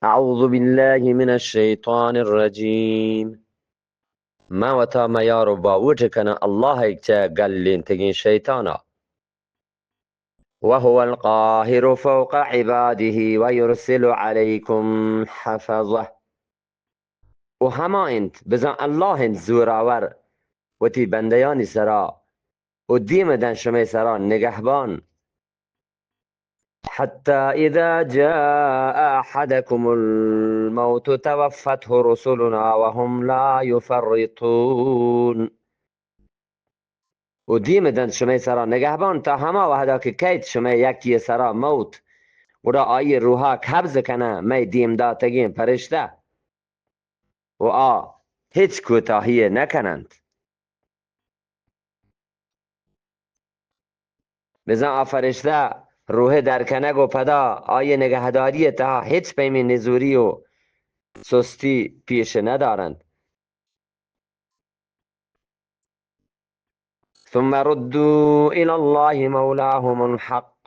أعوذ بالله من الشيطان الرجيم. من وتا میار و باوٹ کناں اللہ ء چہ گلینتگیں شیطانا. وهو القاهر فوق عباده ويرسل عليكم حفظة. و ہما انت، بزاں اللہ انت زوراور وتی بندیانی سرا و دیم دن شمئے سرا نگہبان. حتى إذا جاء أحدكم الموت توفته رسلنا وهم لا يفرطون. و دیم دنت شمئے سرا نگہبان تا ہما وہدا کہ کئیت شمئے یکی سرا موت، گڑا آئی روحا قبض کنہ مئے دیم داتگیں پرشتہ، و آ ہچ کوتاہی نکننت. بزاں آ فرشتہ روح در کنگ و پدا آئی نگہداری تہا ہچ پیمیں نزوری و سستی پیش ندارنت. ثم ردوا إلى الله مولاهم الحق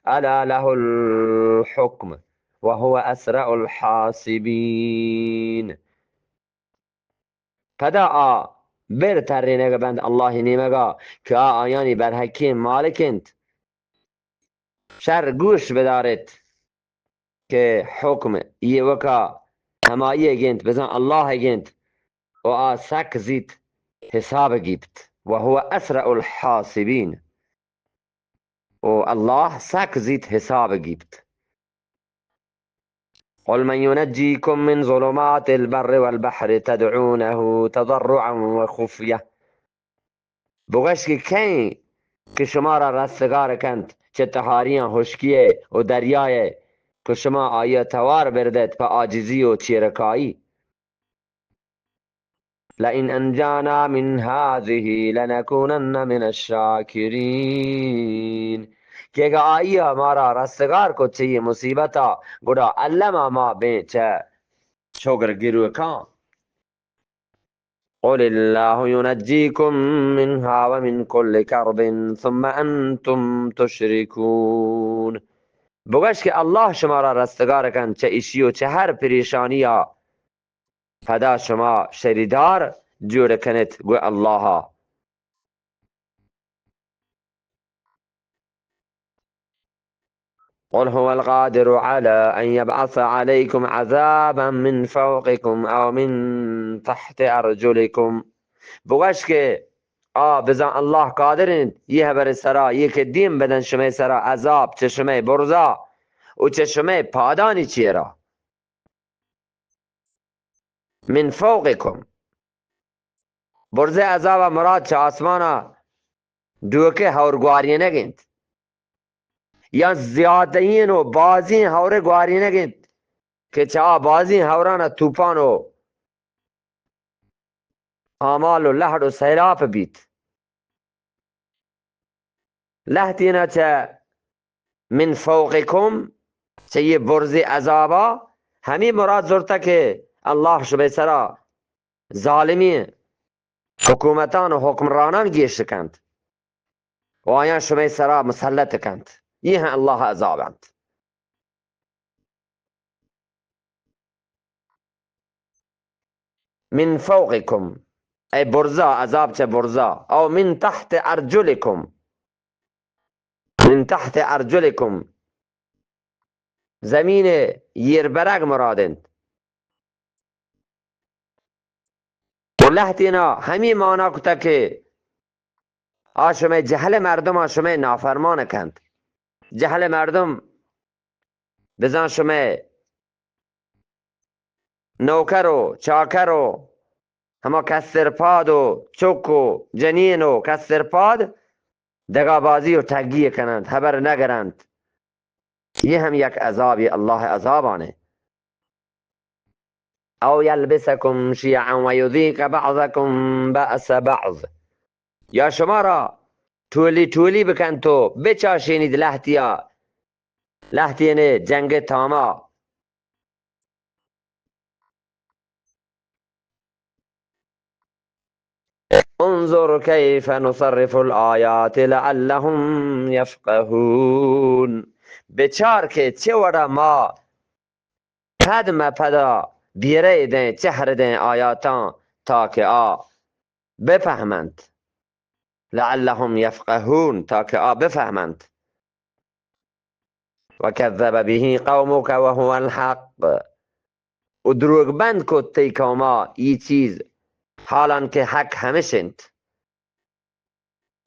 ألا له الحكم وهو أسرع الحاسبين. پدا آ بر ترینگ بنت اللہ نیمگا کہ آ آیانی برحقیں مالک انت. شر گوش بدارت کہ حکم ایوکا ہمائی گنت، بزاں اللہ گنت، و آ سک زیت حساب گیپت، وهو أسرع الحاسبين، و اللہ سک زیت حساب گیپت. قل من ينجيكم من ظلمات البر والبحر تدعونه تضرعا وخفية. بگوش کہ کئے کہ شمارا رستگار کنت چہ تہاریاں ہشکی ء و دریائے کہ شما آئی ء توار بردئیت پہ آجزی و چیرکائی. لئن أنجانا من هذه لنكونن من الشاكرين. کہ اگہ آئی ء مارا رستگار کت چہ یہ مصیبتا، گڑا الما ما بیں چہ شگر گروکاں. قل الله ينجيكم منها ومن كل كرب ثم أنتم تشركون. بگوش کہ اللہ شمارا رستگار کنت چہ اشی و چہ ہر پریشانیا، پدا شما شریدار جوڑ کنت گو اللہ. قل هو القادر على أن يبعث عليكم عذابا من فوقكم أو من تحت أرجلكم. بگوش کہ آ بزاں اللہ قادر انت یہ ہبر سرا، یہ کہ دیم بدن شمئے سرا عذاب چہ شمئے برزا و چہ شمئے پادانی چیرا. من فوقكم. برزے عذاب ء مراد چہ آسمان ء ڈوکے ہور گوارینگ انت، یا زیادہیں و بازیں ہورے گوارینگ انت کہ چہ آ بازیں ہوران ء توپان و آمال و لہڑ و سیلاپ بیت. لہتینا چہ من فوقکم، چہ یہ برز عذابا، ہمیں مراد زرتا کہ اللہ شمئے سرا ظالمیں حکومتان و حکمرانان گیش کنت و آیان شمئے سرا مسلط کنت. یہ ہم اللہ عذاب انت. من فوقکم، اے برزا، عذاب چہ برزا، او من تحت ارجلکم، من تحت ارجلکم، زمین یربرگ مراد انت. و لہتینا ہمی مانا کتا کہ آ شمئے جہل مردم آ شمئے نافرمان کنت. جہل مردم بزاں شمئے نوکر و چاکر و ہما کسترپاد و چک و جنین و کسترپاد دگابازی و ٹگی کننت، ہبر نگرنت. یہ ہم یک عذابی اللہ عذابانے. او یلبسکم شیعا و یذیق بعضکم بأس بعض، یا شمارا ٹولی ٹولی بکنت و بچاشینیت لہتیا، لہتینے جنگ تاما. انظر کیف نصرف الآیات لعلهم یفقهون. بچار کہ چہ وڑا ما پد مہ پدا بیرہ دیں، چہر دیں آیاتاں، تا کہ آ بفہمنت. لعلهم یفقهون، تا کہ آ بفہمنت. وکذب به قومک وهو الحق، و دروگ بند کت تئی قوما ای چیز، حالان کہ حق ہمش انت.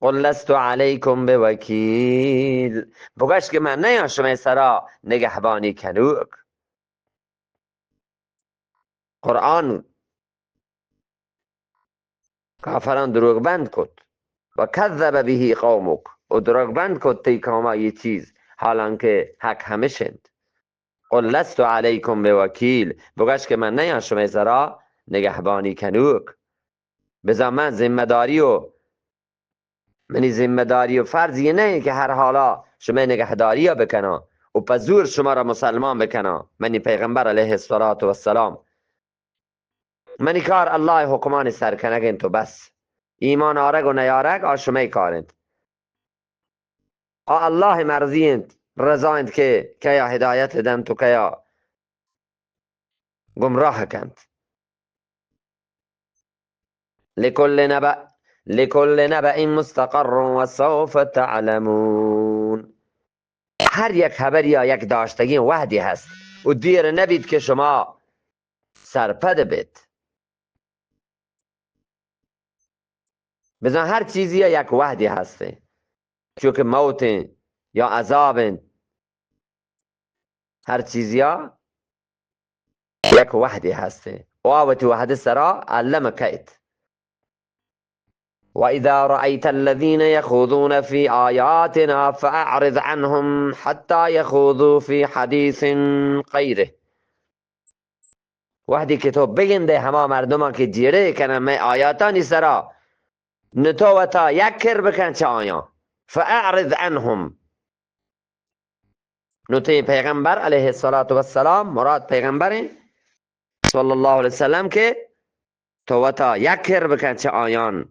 قل لست علیکم بوکیل، بگش کہ من نیاں شمئے سرا نگہبانی کنوک. قرآن کافراں دروگ بند کت. وکذب به قومک، و دروگ بند کت تئی قوما ای چیز، حالان کہ حق ہمش انت. قل لست علیکم بوکیل، بگش کہ من نیاں شمئے سرا نگہبانی کنوک. بزاں من ذمہ داری و منی ذمہ داری و فرض یہ نہ انت کہ ہر حالا شمئے نگہداری بکناں و پہ زور شما را مسلمان بکناں. منی پیغمبر علیہ الصلوۃ والسلام، منی کار اللہ حکمانی سر کنگ انت و بس. ایمان آرگ و نیارگ آ شمئے کار انت. آ اللہ مرضی انت، رضا انت کہ کیا ہدایت دنت و کیا گمراہ کنت. لکل نبأ، لکل نبأ مستقر و سوف تعلمون. ہر یک خبری یک داشتگیں وحدی ہست و دیر نبیت کہ شما سرپد بیت. بزاں ہر چیزی یک وحدی ہست انت، چونکہ موت انت یا عذاب انت، ہر چیزی یک وحدی ہست انت و آ وتی وحد سرا الم کئیت. وإذا رأيت الذين يخوضون في آياتنا فأعرض عنهم حتى يخوضوا في حديث غيره. وہدے کہ تو بگندئے ہما مردماں کہ جیڑہ کنن مئے آیاتانی سرا، نو تو وتا یک کر بکن چہ آیاں. فأعرض عنهم. نو تئی پیغمبر علیہ الصلوۃ والسلام، مراد پیغمبر انت صلی اللہ علیہ وسلم، کہ تو وتا یک کر بکن چہ آیان،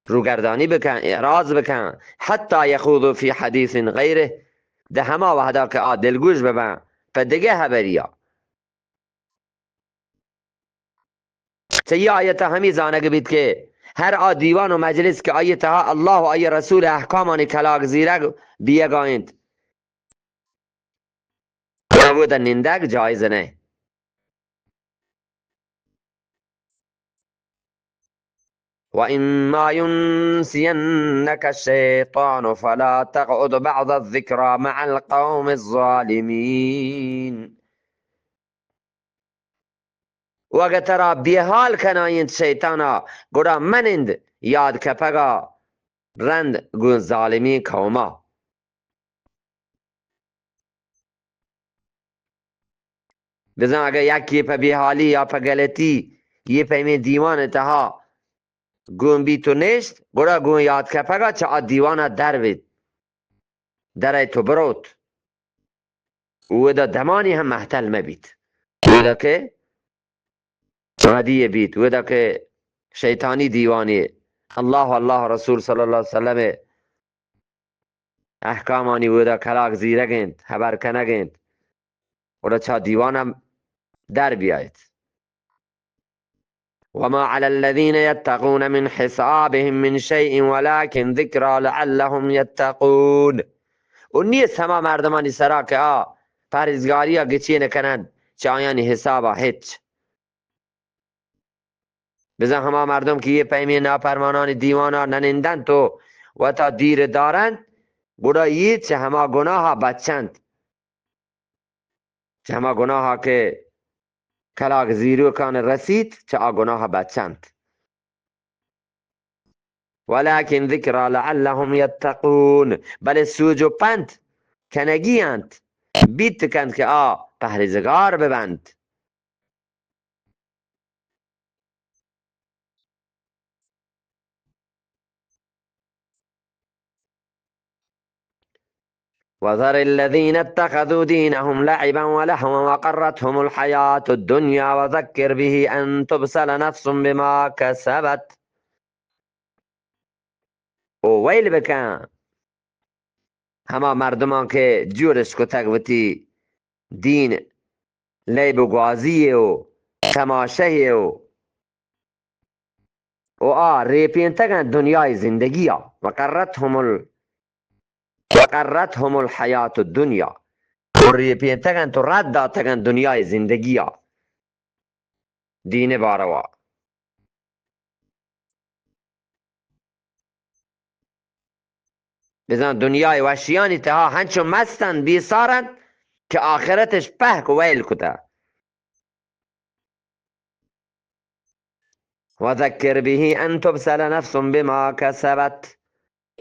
روگردانی بکن، اعراض بکن، حتی یخوضوا فی حدیث غیرہ، دہ ہما وہدا کہ آ دلگوش ببن پہ دگہ ہبریا. چہ اے آیت ء ہمے زانگ بیت کہ ہر آ دیوان و مجلس کہ آئی تہا اللہ و آئی رسول احکامانی کلاگ زیرگ بیگا انت، اودا نندگ جائز نہ. وإما ينسينك الشيطان فلا تقعد بعد الذكرى مع القوم الظالمين. و اگہ ترا بیہال کنائینت شیطانا، گڑا منند یاد کپگا رند گوں ظالمیں قوما. بزاں اگہ یکے پہ بیہالی یا پہ غلطی یہ پیمیں دیوان تہا گون بیت و نشت، گڑا گون یات کپگا چہ آ دیوانا در بیت، در ایت و بروت. اودا دمانی ہم مہتل مہ بیت. اودا کہ عادی بیت، اودا کہ شیطانی دیوانی، اللہ و اللہ رسول صلی اللہ علیہ وسلم احکامانی اودا کلاگ زیرگ انت، ہبر کنگ انت، گڑا چہ دیوان ہم در بیایت. وما على الذين يتقون من حسابهم من شيء ولكن ذكرى لعلهم يتقون. و نیست ہما مردمانی سرا کہ آ پرہیزگاری ء گچین کنند، چہ آیانی حساب ء ہچ. بزاں ہما مردم کہ یہ پیمیں نافرمانانی دیوانا ننندنت و وتا دیر دارنت، گڑا یہ چہ ہما گناہ بچنت. چہ ہما گناہ کہ کلاگ زیروکان رسیت، چہ آ گناہ بچنت. ولكن ذكرى لعلهم يتقون، بلے سوج و پنت کنگی انت، بیت کنت کہ آ پہریزگار ببنت. وذر الذين اتخذوا دينهم لعبا ولهوا وغرتهم الحياة الدنيا وذكر به أن تبسل نفس بما كسبت. و ویل بکن ہما مردمان کہ جوڑش کتگ وتی دین لیب و گوازی و تماشہ و، و آ ریپینتگ انت دنیای زندگی ءَ۔ وغرتهم ال-، وغرتهم الحیات الدنیا۔ و ریپینتگ انت و رد داتگ انت دنیای زندگی ءَ۔ دین باروا۔ بزاں دنیای وشیانی تہا ہنچو مست انت، بیسار انت کہ آخرتش پہک و ویل کتہ۔ وذکر به ان تبسل نفس بما کسبت۔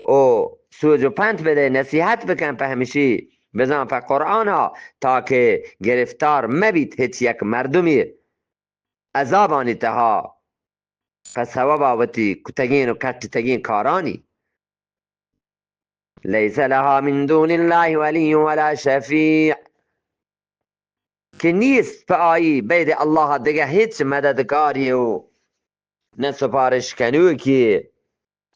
او سوج و پنت بدے، نصیحت بکن پہ ہمشی، بزاں پہ قرآنا، تاکہ گرفتار مبیت ہچ یک مردمی عذابانی تہا پہ سوبا وتی کتگین و کٹتگین کارانی۔ لیس لها من دون الله ولی ولا شفیع، کہ نیست پہ آئی بید اللہ دگہ ہچ مددگاری و نہ سپارش کنوکی۔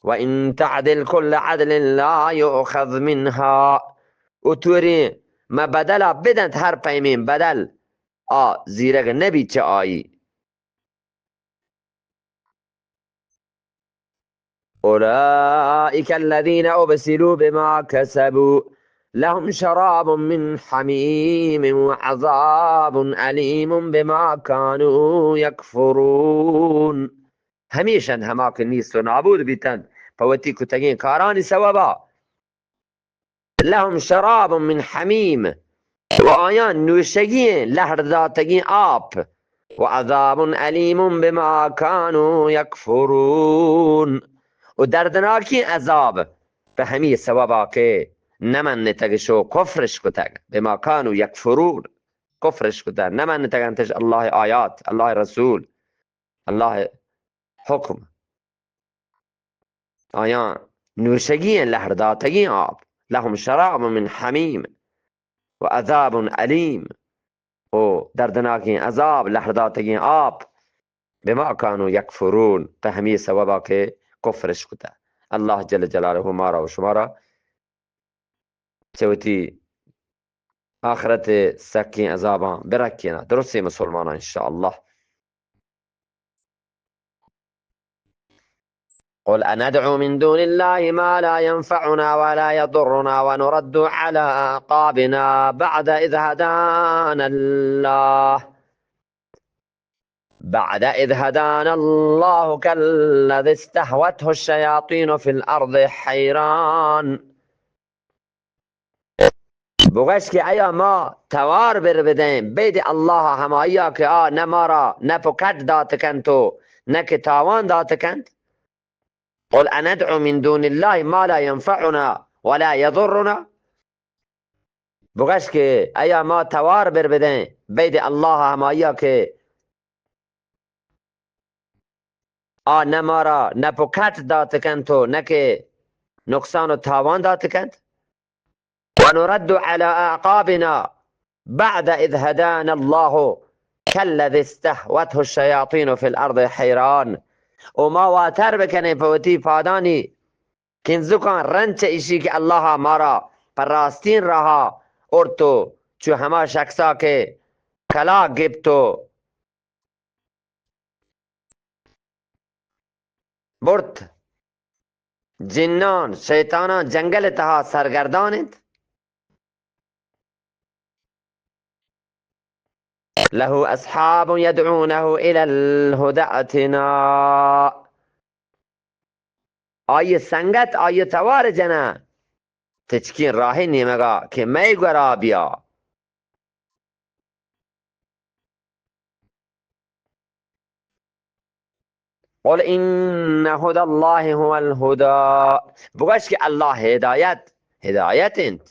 و ان تعدل کل عدل لا یؤخذ منها، و توریں ما بدلا بدنت ہر پیمیں بدل، آ زیرگ نبی چہ آئی۔ اولئک الذین ابسلوا بما کسبوا لهم شراب من حمیم وعذاب الیم بما کانوا یکفرون۔ ہمیش انت ہما کہ نیست و نابود بیتنت پہ وتی کتگیں کارانی سوبا۔ لهم شراب من حمیم، و آیان نوشگی لہر داتگیں آپ، و عذاب الیم بما کانوا یکفرون، و دردناکیں عذاب پہ ہمی سوبا کہ نمنتگش و کفرش کتگ، بما کانوا یکفرون، کفرش کتگ، نمنتگ انتش اللہ آیات، اللہ رسول، اللہ حکم۔ آیاں نوشگی ایں لہر داتگیں آپ، لهم شراب من حمیم و عذاب الیم، و دردناکیں عذاب، لہر داتگیں آپ، بما کانوا یکفرون، پہ ہمی سوبا کہ کفرش کتہ۔ اللہ جل جلالہ مارا و شمارا چہ وتی آخرت ءِ سکیں عذاباں برکینا درستیں مسلماناں انشاءاللہ۔ قل أندعو من دون الله ما لا ينفعنا ولا يضرنا ونرد على أعقابنا بعد إذ هدانا الله بعد إذ هدانا الله كالذي استهوته الشياطين في الأرض حيران۔ بگش کہ ایا ما توار بر بدیں بید اللہ، ہمایا کہ آ نہ مارا نپ و کٹ دات کنت و نہ کہ تاوان دات کنت۔ قل أندعو من دون الله ما لا ينفعنا ولا يضرنا۔ بگش کہ ایا ما توار بر بدیں بید اللہ، ہمایا کہ آ نہ مارا نپ و کٹ دات کنت و نہ کہ نقصان و تاوان دات کنت۔ ونرد على أعقابنا بعد إذ هدانا الله كالذي استهوته الشياطين في الأرض حيران۔ و ما واتر بکنیں پہ وتی پادانی کنزکاں رند چہ ایشی کہ اللہ ءَ مارا پہ راستیں راہ ءَ ارت و چو ہما شخصا کہ کلاگ گپت و برت، جنان، شیطاناں جنگل ءِ تہا سرگردان انت۔ له أصحاب يدعونه إلى الهدى ائتنا۔ آئی سنگت آئی توار جناں تچکیں راہ نیمگا کہ مئے گورا بیا۔ قل إن هدى الله هو الهدى۔ بگش کہ اللہ ہدایت، ہدایت انت۔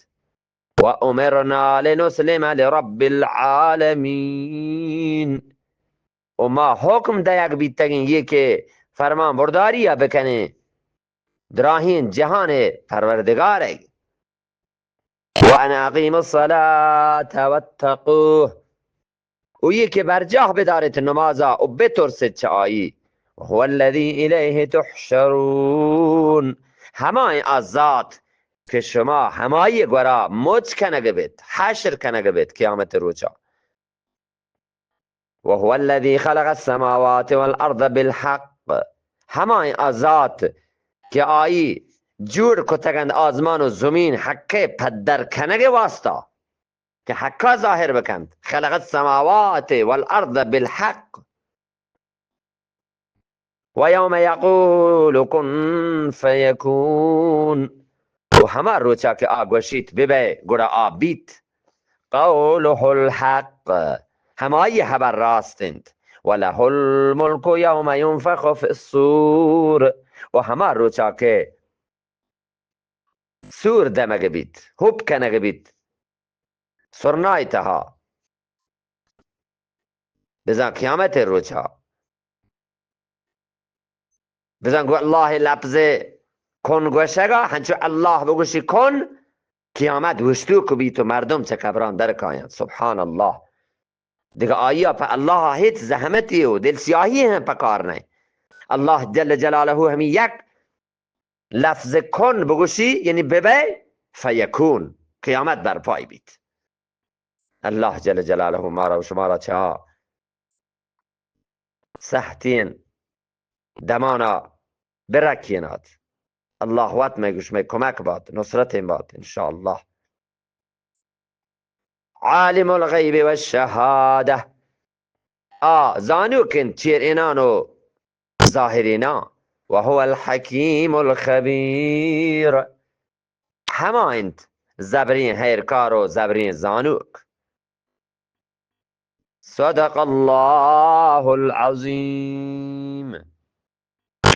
وأمرنا لنسلم لرب العالمين۔ و ما حکم دئیگ بیتگیں یہ کہ فرمان برداری ءَ بکنیں دراہیں جہان ءِ پروردگار ءَ۔ وأن أقيموا الصلاة واتقوه۔ و یہ کہ برجاہ بداریت نمازا و بترسیت چہ آئی۔ هو الذي إليه تحشرون۔ ہمائیں آ ذات کہ شما ہمائی گورا مچ کنگ بیت، حشر کنگ بیت قیامت روچا۔ وهو الذي خلق السماوات والأرض بالحق، ہمائیں آ ذات کہ آئی جوڑ کتگند آزمان و زمین حق پدر کنگ واسطہ، کہ حقا ظاہر بکنت. خلق السماوات والأرض بالحق. ويوم يقول كن فيكون، و ہما روچا کہ آ گوشیت ببئے، گڑا آ بیت. قوله الحق، ہمائی ہبر راست انت. وله الملك يوم ينفخ في الصور، و ہما روچا کہ سور دمگ بیت، ہپ کنگ بیت، سرنائی تہا، بزاں قیامت روچا. بزاں گو اللہ لفظ کن گوشگا، ہنچو اللہ بگوشی کن، قیامت وشتوک بیت و مردم چہ قبران در کاینت. سبحان اللہ. دگہ آئیا پہ اللہ ہچ زحمتی و دل سیاہی ہم پکار نہ. اللہ جل جلالہ ہمی یک لفظ کن بگوشی، یعنی ببئے، فیکون، قیامت برپای بیت. اللہ جل جلالہ مارا و شمارا چہ سہتین دمانا برکینات. اللہ وت مئے گو شمئے کمک بات، نصرتین بات، انشاءاللہ. عالم الغیب والشہادہ، آ زانوک انت چیرینان و ظاہرینان. وهو الحکیم الخبیر، ہما انت زبرین ہیرکار و زبرین زانوک. صدق اللہ العظیم.